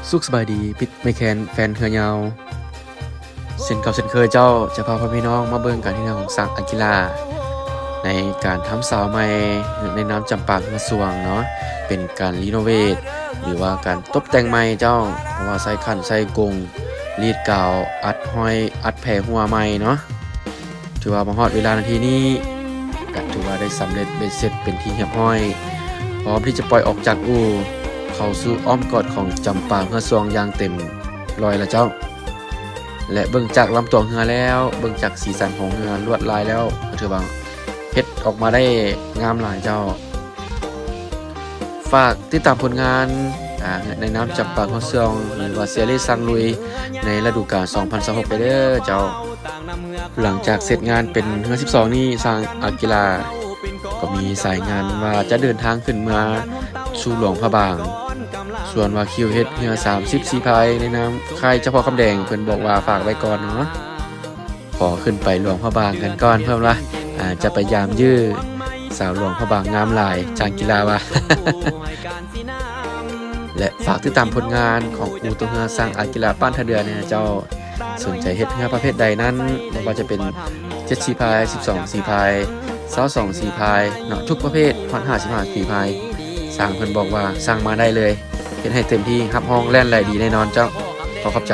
ສຸກສະບາຍດີ ມິດໄມແຄນແຟນເຮືອຍາວ. ເຊັ່ນເກົ່າເຊັ່ນເຄີຍເຈົ້າ ຈະພາພໍ່ແມ່ພີ່ນ້ອງມາເບິ່ງການເຮັດເຮືອຂອງຊ່າງອາກິລາ ໃນການທຳສາວໃໝ່ ໃນນາມຈຳປາເຮືອສວງເນາະ, ເປັນການຣີໂນເວດ ຫຼືວ່າການຕົບແຕ່ງໃໝ່ເຈົ້າ, ເພາະວ່າໃສ່ຂັນໃສ່ກົງ ລີດກາວ ອັດຫ້ອຍ ອັດແພຮົ່ວໃໝ່ເນາະ. ຖືວ່າມາຮອດເວລານາທີນີ້ ກະຖືວ່າໄດ້ສຳເລັດເບັດເສັດເປັນທີ່ຮຽບຮ້ອຍ ພ້ອມທີ່ຈະປ່ອຍອອກຈາກອູ່ ເຂົ້າສູ່ອ້ອມກອດຂອງຈຳປາເຮືອສວງຢ່າງເຕັມຮ້ອຍລະເຈົ້າ. ແລະ ເບິ່ງຈາກລຳຕົວເຮືອແລ້ວ ເບິ່ງຈາກສີສັນຂອງເຮືອ ລວດລາຍແລ້ວ ກະຖືວ່າເຮັດອອກມາໄດ້ງາມຫຼາຍເຈົ້າ. ຝາກຕິດຕາມຜົນງານ ອາ ໃນນາມຈຳປາເຮືອສວງ ຫຼືວ່າເຊຍເລຊ່າງລຸຍ ໃນລະດູການສອງພັນຊາວຫົກໄປເດີເຈົ້າ. ຫຼັງຈາກເສັດງານເປັນເຮືອສິບສອງນີ້ ຊ່າງອາກິລາກໍມີສາຍງານວ່າຈະເດີນທາງຂຶ້ນເມືອສູ່ຫຼວງພະບາງ, ສ່ວນວ່າຄິວເຮັດເຮືອສາມສິບສີ່ພາຍ ໃນນາມຄ້າຍເຈົ້າພໍ່ຄຳແດງ ເພິ່ນບອກວ່າຝາກໄວ້ກ່ອນເນາະ. ຂໍຂຶ້ນໄປຫຼວງພະບາງກັນກ່ອນ ເພິ່ນວ່າ ອາ ຈະໄປຢາມເຢີ້ ສາວຫຼວງພະບາງງາມຫຼາຍ ຊ່າງອາກິລາວ່າ. ແລະ ຝາກຕິດຕາມຜົນງານຂອງອູ່ຕົວເຮືອຊ່າງອາກິລາ ບ້ານທ່າເດືອນະເຈົ້າ. ສົນໃຈເຮັດເຮືອປະເພດໃດນັ້ນ ບໍ່ວ່າຈະເປັນເຈັດສີ່ພາຍ ສິບສອງສີ່ພາຍ ຊາວສອງສີ່ພາຍເນາະ ທຸກປະເພດ ຮອດຫ້າສິບຫ້າສີ່ພາຍ ຊ່າງເພິ່ນບອກວ່າສັ່ງມາໄດ້ເລີຍ ເຮັດໃຫ້ເຕັມທີ່ ຮັບຮອງແລ່ນໄຫຼດີແນ່ນອນເຈົ້າ. ຂໍຂອບໃຈ.